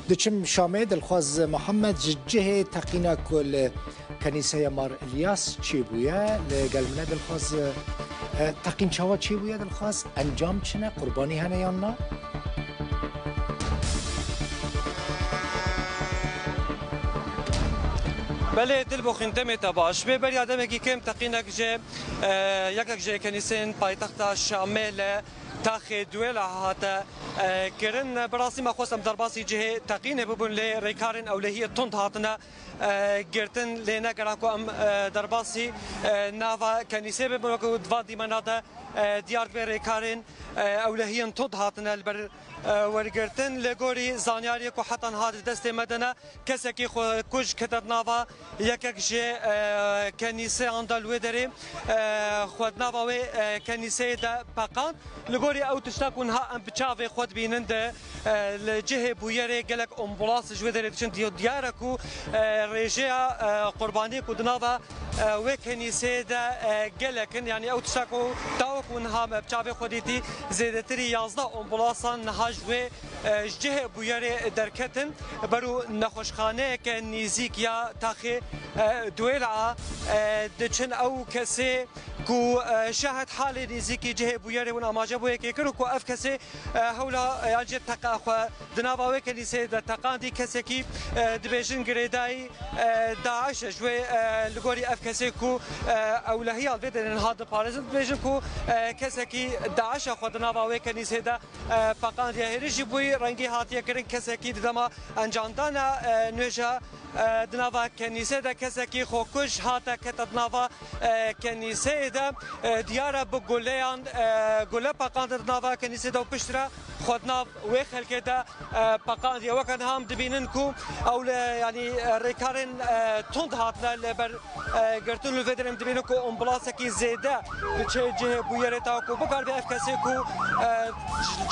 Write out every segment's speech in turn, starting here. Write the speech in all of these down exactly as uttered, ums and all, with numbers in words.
Diçim Şamê, Dilxwaz Mihemed, ji cihê teqîna ku li Kenîseya Mar Îlyas çêbûye, li gel min e. Dilxwaz, e, teqîn çawa çêbûye, Dilxwaz? Encam çi ne? Qurbanî hene yan na? Belê, Dilbixwîn, demê te baş be. Beriya demekî kêm teqînek ji, e, yekek ji kenîseyên paytexta Şamê li taxê Duwêla hate, e, kirin. Bi rastî me xwest em derbasî cihê teqînê bibin, lê rêkarên ewlehiyê tund hatine, e, girtin, lê ne gerek ku em, e, derbasî, e, nava kenîsê bibin, wekî di van dîmena de, e, diyar dibe rêkarên, e, ewlehiyên tund hatine li ber, e, wergirtin. Li gorî zanyariyê ku heta niha di destê me de ne, kesekî xwe kuj kete di nava yekek ji, e, kenîseyan de li wê derê, e, xwe di nava wê, e, kenîseyê de peqand. Li gorî ew tişta ku niha em bi çavê xwe dibînin di, e, li cihê bûyerê gelek ambulas ji wê derê diçin. Di-, diyar e ku, e, rêjeya, e, qurbaniyê ku di nava, e, wê kenîseyê de, e, gelek in. Yanî ew tişta ku tawa ku niha me bi çavê xwe dîtî, zêdetirî yazdeh ambulasan niha ji wê e, ji cihê bûyerê derketin, ber û nexweşxaneyeke nêzîk ya taxê, e, Duwêla, e, diçin. Ew kesê ku, e, şahed halê nêzîkî cihê bûyerê bûn amaje bo yekê kir û ku ev kesê, e, hewla, e, yan jê teqa xwe di nava wê kenîseyê de teqandî, kesekî, e, dibêjin girêdayî, e, DAIŞ e. Ji wê, e, li gorî ev kesê ku, e, ewlehiya li vê derê niha diparêzin, dibêjin ku, e, kesekî DAIŞ e xwe di nava wê kenîsê de e, peqandiye. Hêrî jî bûyî rengî hatiye kirin, kesekî di dema encamdana, e, nûêja, e, di nava kenîsê de kesekî xwekuj hate kete di nava, e, kenîseyê de. E, diyar e bi guleyan, e, gule peqandin di nava kenîsê de û piştre xwe di nav wê xelkê de, e, peqandiye. Weke niha em dibînin ku ew li, yanî, e, rêkarên, e, tund hatine li ber e, girtin û li vê derê em dibînin ku ambulasekî zêde diçe cihê bûyerê, ta ku bikaribe ev kesê ku, e,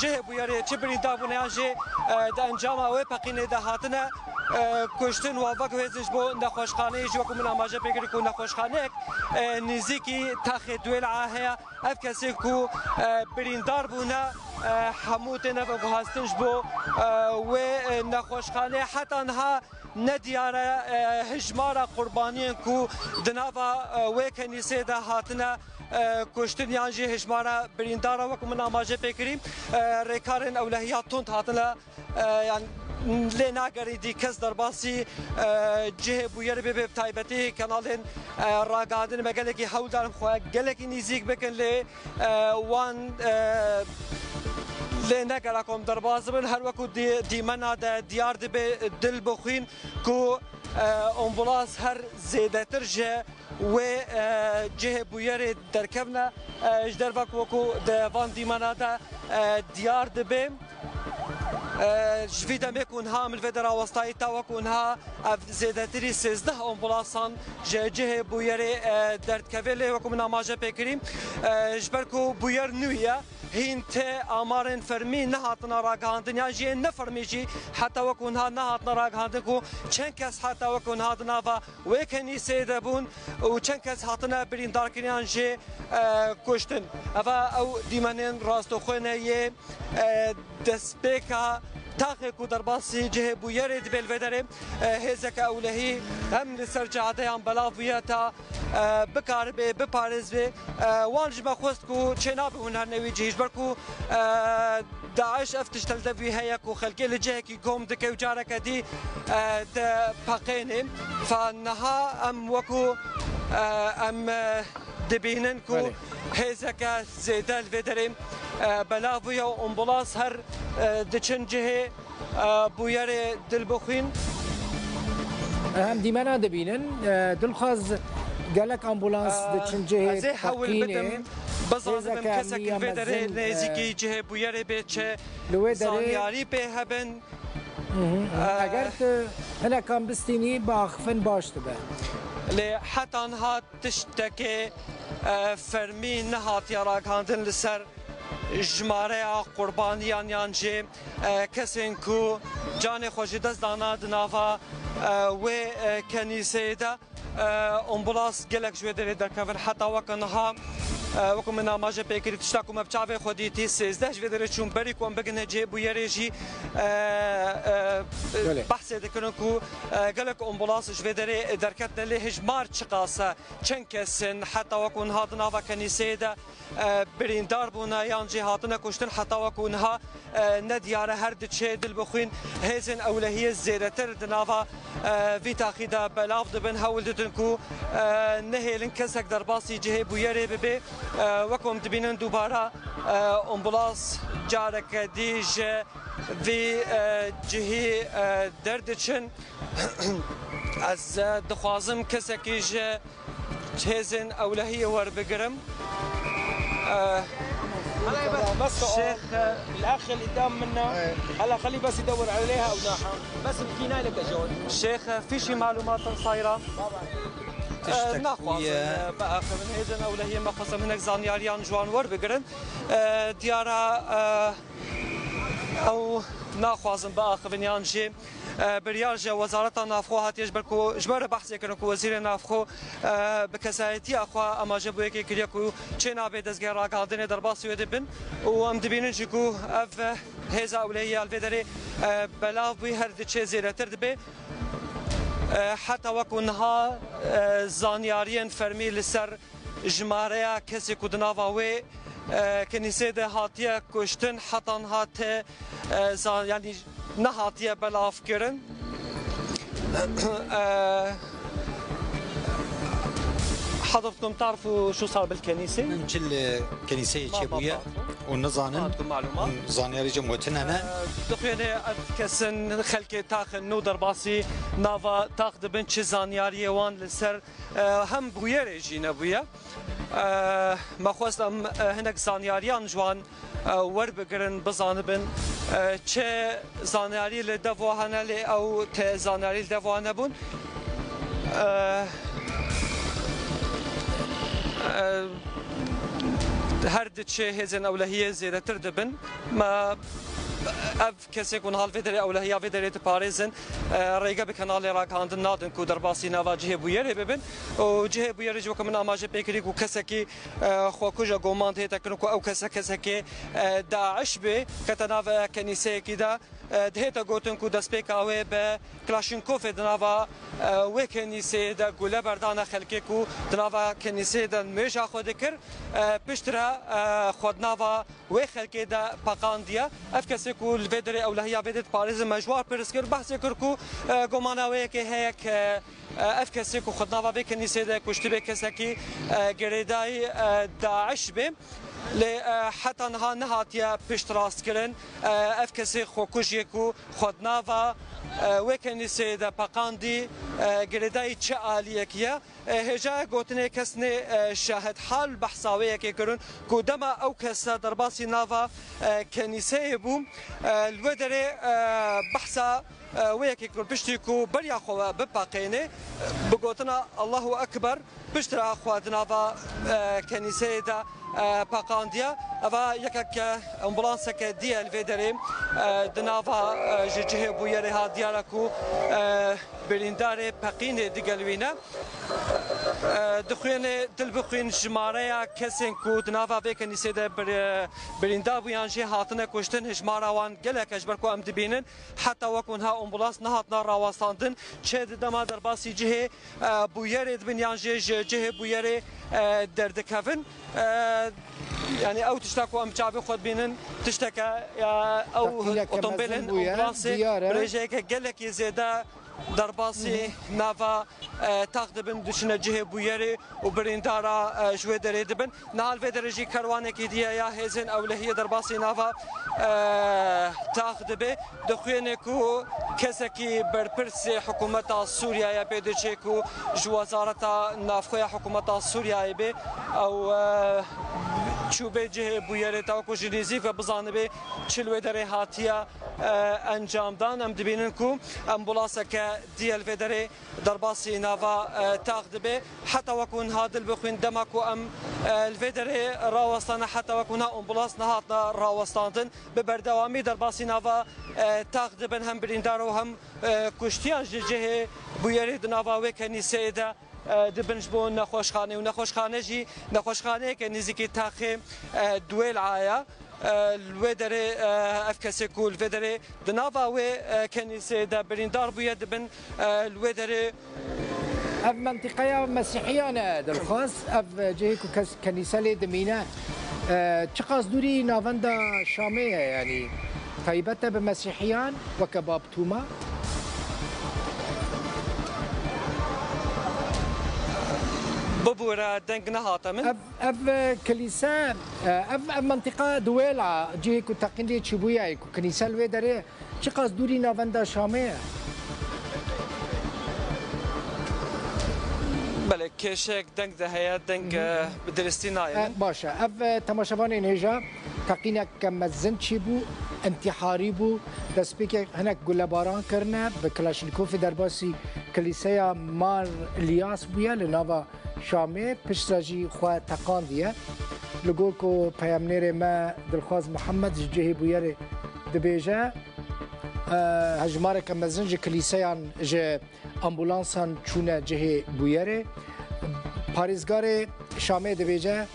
ji cihê bûyerê çi birîndar bûne yan jî, e, di encama wê peqînê de hatine, e, kuştin, wan veguhêzin ji bo nexweşxaneyê jî. Wekî min amaje pê kirî ku nexweşxaneyek, e, nêzîkî taxê Duwêla heye. Ev kesê ku, e, birîndar bûne, e, hemû têne veguhastin ji bo, e, wê, e, nexweşxaneyê. Heta niha ne diyar e, e, hijmara qurbaniyên ku di nava, e, wê kenîsê de hatine, e, kuştin yan jî hijmara birîndara, wekî min amaje pê kirî, e, rêkarên ewlehiya tund hatine, e, yan lê nagerî dî kes derbasî, e, cihê bûyerê bibe, bi taybetî kenalên, e, ragihandin me gelekî hewl darin xwe gelekî nêzîk bikin lê e, wan, e, lê ne gerek em derbas bibin. Her wekû dî-, dîmena de diyar dibe, Dilbixwîn, ku, e, ambulans her zêdetir ji wê, e, cihê bûyerê derkevne, e, ji derve ku wekû di van dîmena de, e, diyar dibe. E, ji vî demê ku niha em li vê de rawestayî ta wekû niha ev zêdetirî sêzdeh ambulansan ji cihê bûyerê, e, derdikeve, lê wekû min amaje pê kirî, e, ji ber ku bûyer nû ye, hîn tê amarên fermî nehatine ragihandin, yan jî yên nefermî jî heta wekû niha nehatine ragihandin ku çend kes heta wekû niha di nava wê kenîseyê de bûn û çend kes hatine birîndarkirin yan jî, e, kuştin. Eva ew dîmenên rastoxwêne yê, e, destpêka taxê ku derbasî cihê bûyerê dibe li vê derê, e, hêzeke ewlehî hem li ser cadeyan belav bûye ta, e, bikaribe, biparêzbe. E, wan ji me xwest ku çênabe hûn herne wî cihî, ji ber ku, e, DAIŞ ev tişt li devî heye ku xelkê li cihekî gom dike û careke dî, e, dipeqêne. Fa niha em wekû, e, em, e, dibînin ku Belê. hêzeke zêde li vê derê, e, belav bûye û ambulans her, e, diçin cihê, e, bûyerê Dilbixwîn. Em dîmena dibînin, e, Dilxwaz, gelek ambulans E, diçin cihê ez ê hewl teqînê. bidim, bizanibim Hêzeke kesek li amniya vê derê mezin, e, nêzîkî cihê bûyerê bê çi li wê derê zanyarî pê hebin. Hı hı, hı. E, Eger tu hinekan bistînî, biaxifin baş dibe. Lê heta niha tiştekê, e, fermî nehatiye ragihandin li ser jimareya qurbaniyan yan jî, e, kesên ku canê xwe ji dest dana di nava, e, wê, e, kenîseyê de. E, ambulans gelek ji wê derê derkevin. Heta weke niha E, wekî min amaje pê kirî, tişta ku me bi çavê xwe dîtî, sêzdeh ji vê derê çûn, berî ku em bigihine cihê bûyerê jî, e, e, Belê. behsê dikirin ku, e, gelek ambulans ji vê derê derketine, lê hejmar çiqas e, çend kes in, heta wekî niha di nava kenîseyê de, e, birîndar bûne yan jî hatine kuştin, heta wekî niha, e, ne diyar e. Her diçe dil bixwîn, hêzên ewlehiyê zêdetir di nava, e, vî taxî de belav dibin, hewl didin ku, e, nehêlin kesek derbasî cihê bûyerê bibe. E, wek em dibînin dubara, e, ambulans careke dî ji vî, e, cihî, e, derdiçin. Ez, e, dixwazim kesekî ji hêzên ewlehiyê werbigirim. E, هلا بس، بس شيخ، الأخ اللي قدام منا. هلا خليه بس يدور عليها أو ناحة. بس الكيناي لك أجول. Şêx, fîşî malumat sayra. Tiştek naxwazin, bûye. E, biaxivin. Hêzên ewlehiyê me xwestin hinek zanyariyan ji wan werbigirin. E, diyara, e, ew naxwazin biaxivin yan jî, e, biryar ji Wezareta Navxwe hatiye, ji ber ku ji me re behsê kirin ku Wezîrê Navxwe, e, bi kesayetiya xwe amaje bûyekê kiriye ku çê nabe dezgehê ragihandinê derbasî wê de bin û em dibînin jî ku ev hêza ewlehiyê ya li vê derê, e, belav bûyî, her diçe zêdetir dibe. E, heta wekî niha, e, zanyariyên fermî li ser jimareya kesê ku di nava wê, e, kenîsê de hatiye kuştin, heta niha te, e, za-, yanî nehatiye belavkirin. E, حضرتكم تعرفوا شو صار بالكنيسة؟ Min çi li kenîseyê çêbûye û nizanin. ما عندكم معلومات؟ Hûn zanyarî ji min tune ne. E, dixwêne ev kesin xelkê taxin nû derbasî nava tax dibin, çi zanyariyê wan li ser, e, hem bûyerê jî nebûye. E, me xwest em, e, hinek zanyariyan ji wan, e, werbigirin, bizanibin, e, çi zanyarî li dev wa hene, lê ew te zanyarî li dev wa nebûn. E, e, her diçe hêzên ewlehiyê zêdetir dibin. Me ev kesê ku niha li vê derê ewlehiya vê derê diparêzin, e, rêge bi kanalê ragihandin nadin ku derbasî nava cihê bûyerê bibin. Û cihê bûyerê jî weke min amaje pê kirî ku kesekî, e, xwekuj e, goman dihête kirin ku ew kese kesekê, e, DAIŞ bê, kete nav, e, kenîseyekî de, e, dihête gotin ku destpêka wê bi Klaşînkovê di nava, e, wê kenîseyê de gule berdane xelkê ku di nava kenîseyê de nimêja xwe dikir. E, piştre, e, xwe di nava wê xelkê de peqandiye. Ev kesê ku li vê derê ewlehiya vê dê diparêzin, me ji war pirs kir, behsê kir ku, e, gomana wê yekê heye ke, e, ev kesê ku xwe di nava vê kenîsê de kuştibê kesekî, e, girêdayî, e, DAIŞ bê. Lê, e, heta niha nehatiye piştrastkirin. E, ev kesê xwekujiyê ku xwe di nava, e, wê kenîseyê de peqandî, e, girêdayî çi aliyekî ye? E, hêja gotinê kes nê, e, şahid hal behsa wê yekê kirin ku dema ew kese derbasî nava, e, kenîseyê bû, e, li wê derê, e, behsa, e, wê yekê kir piştî ku beriya xwe bipeqênê, e, bi gotina Allahu Ekber piştre xwe di nava, e, kenîseyê de, e, peqandiye. Eva yekek ambulanseke dî ye li vê derê, e, di nava, e, ji cihê bûyerê hat diyar e ku, e, birîndarê peqînê digel wî ne. E, dixwêne dil bixwîn jimareya kesên ku di nava vê kenîsê de bir-, birîndar bûyan jê hatine kuştin, hijmara wan gelek e, ji ber ku em dibînin heta wekû niha ambulans nehatine rawestandin, çi di dema derbasî cihê, e, bûyerê dibin yan jê ji cihê bûyerê, e, derdikevin. E, yanî ew tişta ku em çavê xwe dibînin tişteke, e, ew otombêlên ambulansê bi rêjeyeke gelekî zêde derbasî nava, e, tax dibin, diçine cihê bûyerê û birîndara, e, ji wê derê dibin. Niha li vê derê jî kerwanekî dî ye ya hêzên ewlehiyê derbasî nava, e, tax dibe. Dixwêne ku kesekî berpirsê hikûmeta Sûriyeyê pê diçe ku ji Wezareta Navxwe ya hikûmeta Sûriyeyê be, ew, e, çûbe cihê bûyerê, tawa ku ji nêzîk ve bizanibe çi li wê derê hatiye, e, encamdan. Em dibînin ku ambulaseke dî ye li vê derê derbasî nava, e, tax dibe. Heta wekû niha dil bixwîn, dema ku em, e, li vê derê rawestane, heta wekû niha ambulans nehatine rawestandin, bi berdewamî derbasî nava, e, tax dibin, hem birîndar û hem, e, kuştiyan ji cihê bûyerê di nava wê kenîseyê de e, dibin ji bo nexweşxane û nexweşxane jî nexweşxaneyeke nêzîkî taxê, e, Duwêl Aya. E, li wê derê, e, ev kesê ku li vê derê di nava wê, e, kenîsê de birîndar bûye, dibin, e, li wê derê. Ev mentiqeya Mesîhiyan e, Dilxwaz. Ev cihê ku kes, kenîse lê dimîne. E, çiqas dûrî navenda Şamê ye, yanî taybet e bi Mesîhiyan weke Bab Tûma? Bibûre, deng nehate min. Ev, ev, e, kilîse, e, ev, ev mentiqa Duwêla, cihê ku teqîn lê çîbûye, ku kilîse li wê derê çiqas dûrî navenda Şamê ye? Belê, kêşeyek deng de heye, deng, Hı hı. e, bi diristî nayê E, min. Baş e. Ev, e, temaşevanên hêja, teqîneke mezin çîbû, întîharî bû, destpêkê hinek gulebaran kirine, bi Kilaşnîkovê derbasî kilîseya Mar Îlyas bûye li nava Şamê, piştre jî xwe teqandiye. Li gor ku peyamnêrê me Dilxwaz Mihemed ji cihê bûyerê dibêje, e, hejmareke mezin ji kilîseyan, ji ambulansan çûne cihê bûyerê. Parêzgarê Şamê dibêje,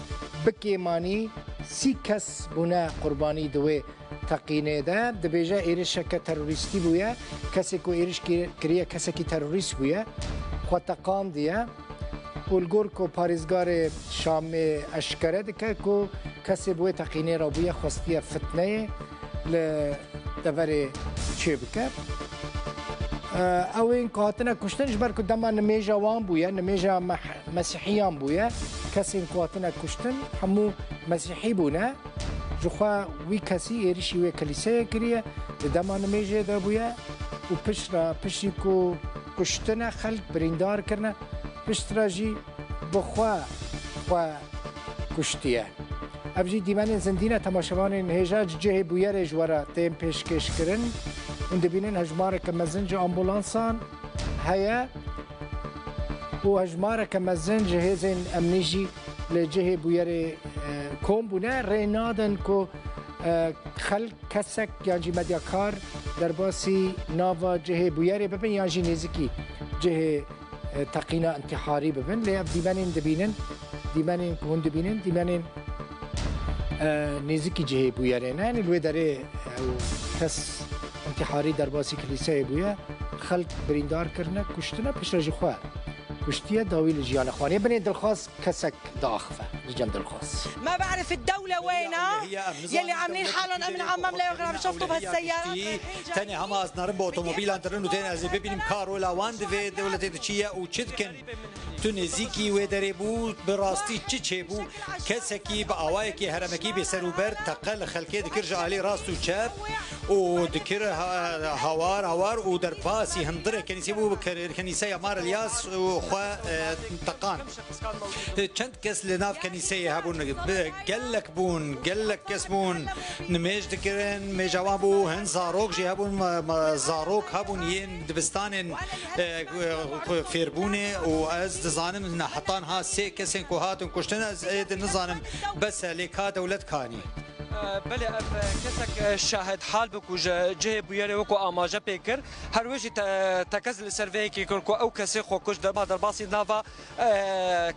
bi kêmanî sî kes bûne qurbanî di wê teqînê de. Dibêje, êrişeke terorîstî bûye. Kesê ku êriş kir-, kiriye, kesekî terorîst bûye. Xwe teqandiye. Û li gor ku parêzgarê Şamê eşkere dike ku kesê bi wê teqînê re bûye, xwestiye fitneyê li deverê çêbike. E, ew ên ku hatine kuştin, ji ber ku dema nimêja wan bûye, nimêja Meh-, Mesîhiyan bûye, kesên ku hatine kuştin hemû Mesîhî bûne. Ji xwe wî kesî êrişî wê kilîseyê kiriye, di dema nimêjê de bûye û piştre, piştî ku kuştine, xelk birîndar kirine, piştre jî bi xwe xwe kuştiye. Ev jî dîmenên zindî ne, temaşevanên hêja, ji cihê bûyerê ji we re tên pêşkêşkirin. Hûn dibînin hejmareke mezin ji ambulansan heye û hejmareke mezin ji hêzên emnî jî li cihê bûyerê, e, kom bûne. Rê nadin ku, e, xelk, kesek yan jî medyakar derbasî nava cihê bûyerê bibin yan jî nêzikî cihê, e, teqîna întîharî bibin. Lê ev dîmenên dibînin, dîmenên ku hûn dibînin, dîmenên, e, nêzikî cihê bûyerê ne. Yanî li wê derê ew kes întîharî derbasî kilîseyê bûye, xelk birîndar kirine, kuştine, piştre jî xwe kuştiye, dawî li jiyana xwe anîye. Binê Dilxwaz kesek diaxive li cem Dilxwaz. ما بعرف الدولة وينها يلي عاملين حالهم أمن عام مملكة، عم شفتوا بهالسيارات رايحين جايين. Tenê hema ez narin bi otomobîlan dirin û tên ez ê bibînim ka rola wan di vê dewletê de çi ye û çi dikin. Tu nêzîkî wê derê bû, bi rastî çi çêbû? Kesekî bi awayekî heremekî bêserûber teqe li xelkê dikir ji alî rast û çep û dikir ha-, hawar hawar û derbasî hundirê kenîsê bû, bi ke-, kenîseya Mar Îlyas û xwe, e, teqan. Çend kes li nav kenîseyê hebûn, bi gelek bûn, gelek kes bûn, nimêj dikirin, mêja wan bû, hin zarok jî hebûn, ma, ma, zarok hebûn yên dibistanên, e, e, fêrbûnê û ez dizanim ne heta niha sê kesên ku hatin kuştin, ez ê di nizanim bes e, lê ka dewlet kanî. E, belê, ev, e, kesek, e, şahid hal bû ku ji cihê bûyerê wekû amaje pê kir. Her wê jî te-, tekez li ser vê yekê kir ku ew kesê xwe kuşt, dema derbasî nava, e,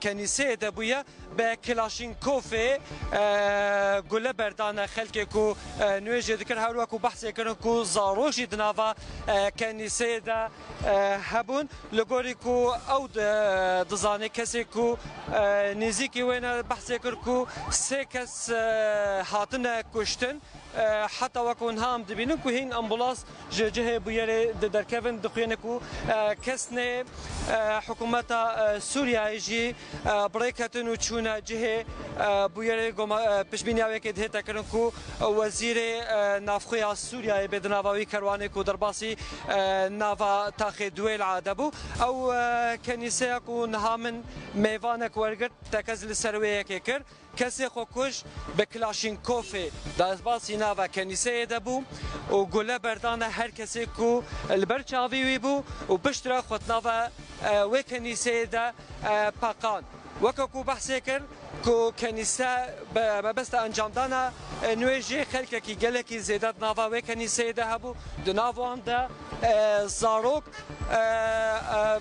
kenîseyê de bûye. Bi Kilaşînkovê, e, gule berdane xelkê ku, e, nûêjê dikir, her wekû behsê kirin ku zarok jî di nava, e, kenîseyê de, e, hebûn. Li gorî ku ew di-, dizane, kesê ku, e, nêzîkî wê ne behsê kir ku sê kes, e, hatine kuştin. E, heta wek hûn ham dibînin ku hîn ambulans ji cihê bûyerê di derkevin, dixwîne ku, e, kesnê, e, hikûmeta, e, Sûriyeyê jî, e, bi rê ketin û çûne cihê, e, bûyerê goma-, e, piştbîniya wê yekê dihête kirin ku wezîrê, e, navxwe ya Sûriyeyê bê di nava wî kerwanê ku derbasî, e, nava taxê Duwêla de bû. Ew, e, kenîseya ku niha min mêvanek wergirt, tekez li ser wê yekê kir. Kesê xwe kuj bi Kilaşînkovê derbasî nava kenîseyê de bû û gule berdane her kesê ku li ber çavî wî bû û piştre xwe di nava, e, wê kenîseyê de, e, peqand. Weke ku behsê kir ku kenîse bi mebesta encamdana, e, nûêjê xelkekî gelekî zêde di nava wê kenîseyê de hebû. Di nav wan de, e, zarok, e, e,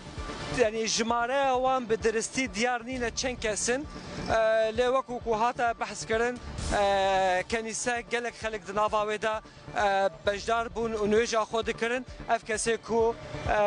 yanî jimareya wan bi diristî diyar nîne çend kes in. E, lê wekû ku hate behs kirin, e, kenîse gelek xelk di nava wê de, e, beşdar bûn û nûêja xwe dikirin. Ev kesê ku, e,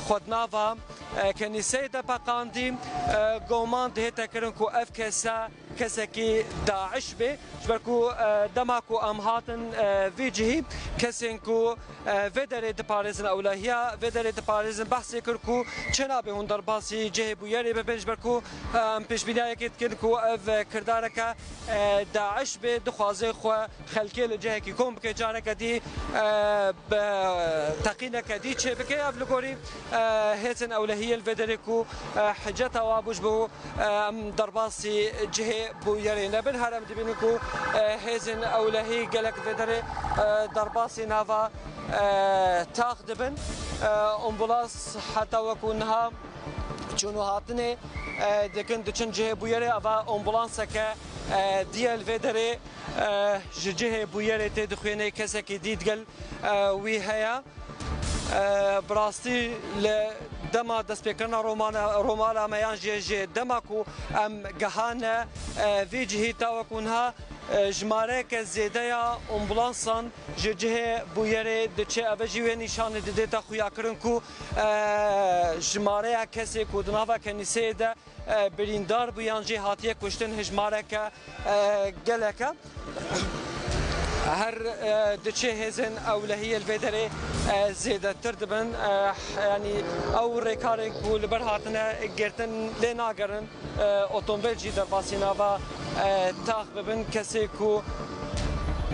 xwe di nava, e, kenîseyê de peqandî, e, goman dihête kirin ku ev kese kesekî DAIŞ bê. Ji ber ku, e, dema ku em hatin, e, vî cihî, kesên ku, e, vê derê diparêzin, ewlehiya vê derê diparêzin, behsê kir ku çênabe hûn derbasî cihê bûyerê bibin, ji ber ku, e, em pêşbîniya yekê dikin ku ev, e, kirdareke, e, DAIŞ bê, dixwaze xwe xelkê li cihekî kom bike, careke dî, e, bi teqîneke dî çêbike. Ev li gorî, e, hêzên ewlehiyê li vê derê ku, e, hiceta wa bû ji bo, e, em derbasî cihê bûyerê nebin. Her em dibînin ku, e, hêzên ewlehî gelek vê derê, e, derbasî nava, e, tax dibin. E, ambulans heta wekû niha çûn û hatinê, e, dikin, diçin cihê bûyerê. Eva ambulanseke, e, dî ye li vê derê, e, ji cihê bûyerê tê dixwînê, kesekî dî digel, e, wî heye. E, bi rastî li dema destpêkirina romana-, romana me yan jî ji dema ku em gehane, e, vî cihî ta wekû niha, e, jimareyeke zêde ya ambulansan ji cihê bûyerê diçe. Ev jî wê nîşanê didê te xuyakirin ku, e, jimareya kesê ku di nava kenîseyê de, e, birîndar bû yan jî hatiye kuştin hijmareke, e, gelek e. Her, e, diçe hêzên ewlehiyê li vê derê, e, zêdetir dibin. E, yanî ew rêkarên ku li ber hatine girtin lê nagerin. E, otomobil jî derbasî nava, e, tax bibin. Kesê ku,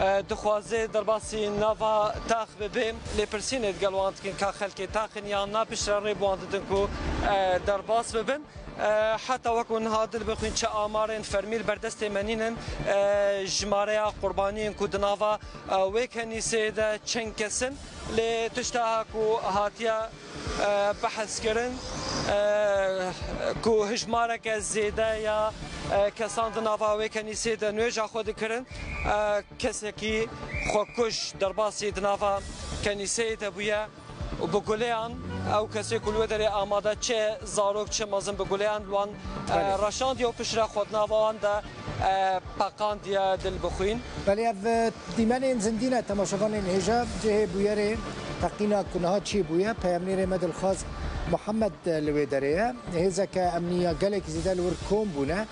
e, dixwaze derbasî nava tax bibe, lêpirsînê digel wan dikin ka xelkê tax in yan na, piştre rê bi wan didin ku, e, derbas bibin. E, heta wekû niha dil bixwîn çi amarên fermî li ber destê me nînin, e, jimareya qurbaniyên ku di nava, e, wê kenîseyê de çend kes in. Lê tişta ku hatiye, e, behs kirin, e, ku hijmareke zêde ya, e, kesan di nava wê kenîseyê de nûêja xwe dikirin, e, kesekî xwekuj derbasî di nava kenîseyê de bûye. Û bi guleyan, ew kesê ku li wê derê amade, çi zarok, çi mezin, bi guleyan li wan, e, Belê. reşandiye û piştre xwe di nava wan de, e, peqandiye, dil bixwîn. Belê, ev, e, dîmenên zindî ne, temaşevanên hêja. Cihê bûyerê teqîna ku niha çêbûye, peyamnêrê me Dilxwaz Muhammed, e, li wê derê ye. Hêzeke emnî ya gelekî zêde li wir kom bûne.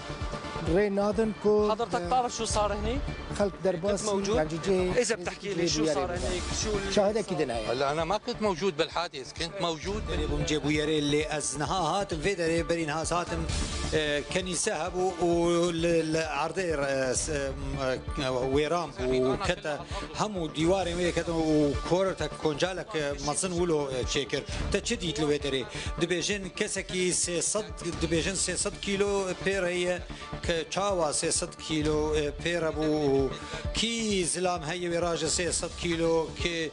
Rê nadin ku, Hazırtak e, tavır şu sarihni. Xelk derbas, موجود. Yan jî cihê, Eze bi tehkî lê şu sarihni, şu şahidekî din heye. هلا انا ما كنت موجود بالحادث، كنت موجود. Berê bûm cê bûyerê, lê ez niha hatim vê derê, berî niha hatim, e, kenîse hebû û li, li erdê, e, s-, e, wêran bû, kete hemû dîwarên wê ketin û kortek koncalek, e, mezin wilo, e, çêkir. Te çi dît li wê derê? Dibêjin kesekî sê sed, dibêjin sê sed kîlo pêre ye. Ke çawa sê sed kîlo, e, pê re bû û kî zilam heye wê raje sê sed kîlo, kê,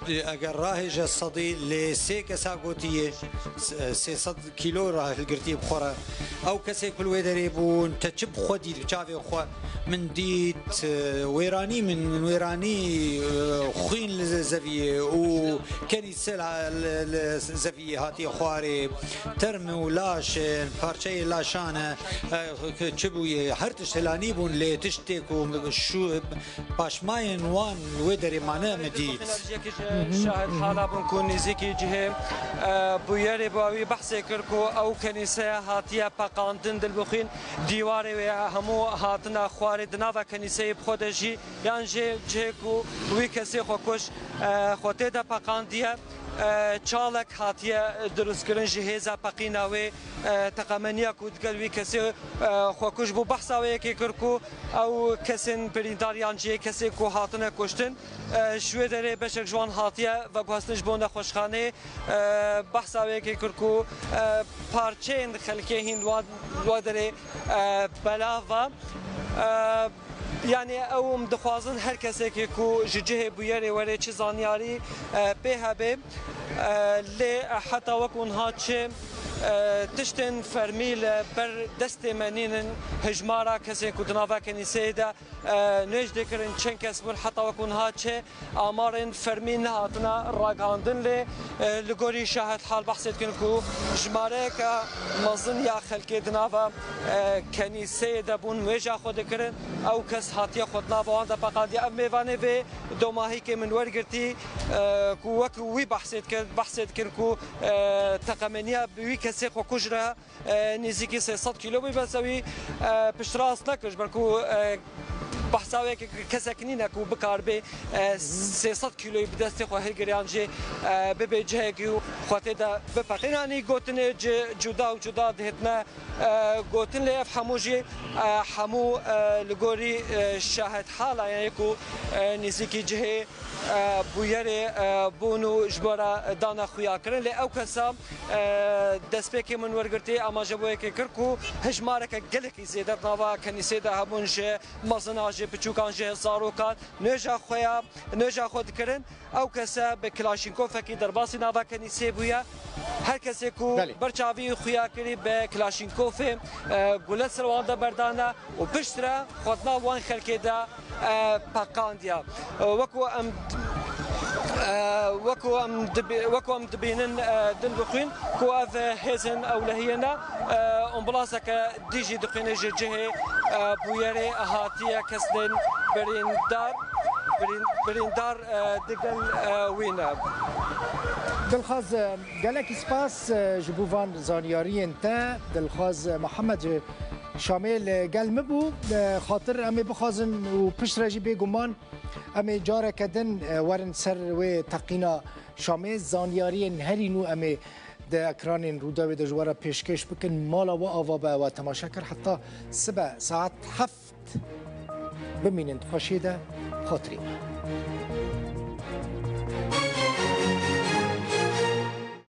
e, eger rahêje sedî, lê sê kesa gotiye, s-, e, sê sed kîlo re hilgirtî bi xwe re. Ew kesê ku li wê derê bûn, te çi bi xwe dît, bi çavê xwe? Min dît, e, wêranî, min, min wêranî, e, xwîn li ze-, zeviyê û kenîse li, li, li zeviyê hatiye xwarê. Term û laş, e, parçeyê laşan e, e, çi bûye, her tişt hilanî bûn, lê tiştê ku şu paşmayên wan li wê derê mane min dît. Şahid hala bûn ku nêzîkî cihê, e, bûyerê bû, wî behsê kir ku ew kenîse hatiye peqandin, dil bixwîn, dîwarê wê hemû hatine xwarê, di nava kenîseyê bi xwe de jî, yan jî cihê ku wî kesê xwe kuj, e, xwe tê de peqandiye. E, çalek hatiye dirustkirin ji hêza peqîna wê, e, teqemeniya ku digel wî kesê, e, xwekuj bû. Behsa wê yekê kir ku ew kesên birîndar yan jî kesê ku hatine kuştin, e, ji wê derê beşek ji wan hatiye veguhestin ji bo nexweşxaneyê. E, behsa wê yekê kir ku, e, parçeyên xelkê hîn wa, wa derê, e, belav e. E, Yanî ew em dixwazin her kesekê ku ji cihê bûyerê were çi zanyarî, e, pê hebe, e, lê heta wek niha çi, E, tiştên fermî li ber destê me nînin, hijmara kesên ku di nava kenîseyê de, e, nêj dikirin, çend kes bûn, heta wekû niha çi amarên fermî nehatine ragihandin, lê, e, li gorî şahid hal behsê dikin ku jimareyeke mezin ya xelkê di nava, e, kenîseyê de bûn, nêja xwe dikirin. Ew kes hatiye xwe di nava wan de peqandiye. Ev mêvanê vê domahîkê min wergirtî, e, ku wek wî behsê dikir, behsê dikir ku, e, teqemeniya bi wî kesê xwe kujre, e, nêzîkî sê sed kîlo bû, bes wî, e, piştrast nekir, ji ber ku, e, behsa wê ke-, kesek nîne ku bikaribe, e, sê sed kîloyî bi destê xwe hilgire yan jî, e, bibe cihekî û xwe tê de bipeqîne. Yanî gotinê ci-, cuda û cuda dihêtine, e, gotin, lê ev hemû jî, e, hemû, e, li gorî, e, şahidhala, yanî ku, e, nêzîkî cihê, e, bûyerê, e, bûn û ji bo re dane xuyakirin. Lê ew kesa, e, destpêkê min wergirtî amaje bo yekê kir ku hejmareke gelekî zêde di nava kenîsê de hebûn, ji mezina, ji biçûkan, ji zarokan nêja xwe ya, nêja xwe dikirin. Ew kese bi Klaşînkofekî derbasî nava kenîsê bûye. Her kesê ku Belê. ber çavî xuya kirî bi Klaşînkofê, e, gule ser wan de berdane û piştre xwe di nav wan xelkê de, e, peqandiye. E, wekû em, e, wekû em dibi-, wekû em dibînin, e, din bixwîn ku ev hêzên ewlehiyê ne, e, ambulaseke dî jî dixwîne ji cihê, e, bûyerê hatiye kesên birîndar, birîn-, birîndar, e, digel, e, wî ne. Dilxwaz, e, gelekî spas, e, ji bo van zanyariyên te. Dilxwaz, e, Mihemed ji Şamê li gel min bû. E, xatir em ê bixwazin û piştre jî bêguman em ê careke din, e, werin ser wê teqîna Şamê. Zanyariyên herî nû em ê di ekranên Rûdawê de ji we re pêşkêş bikin. Mala we ava be, we temaşe kir. Heta sibe saet heft bimînin di xweşiyê de, xatirê we.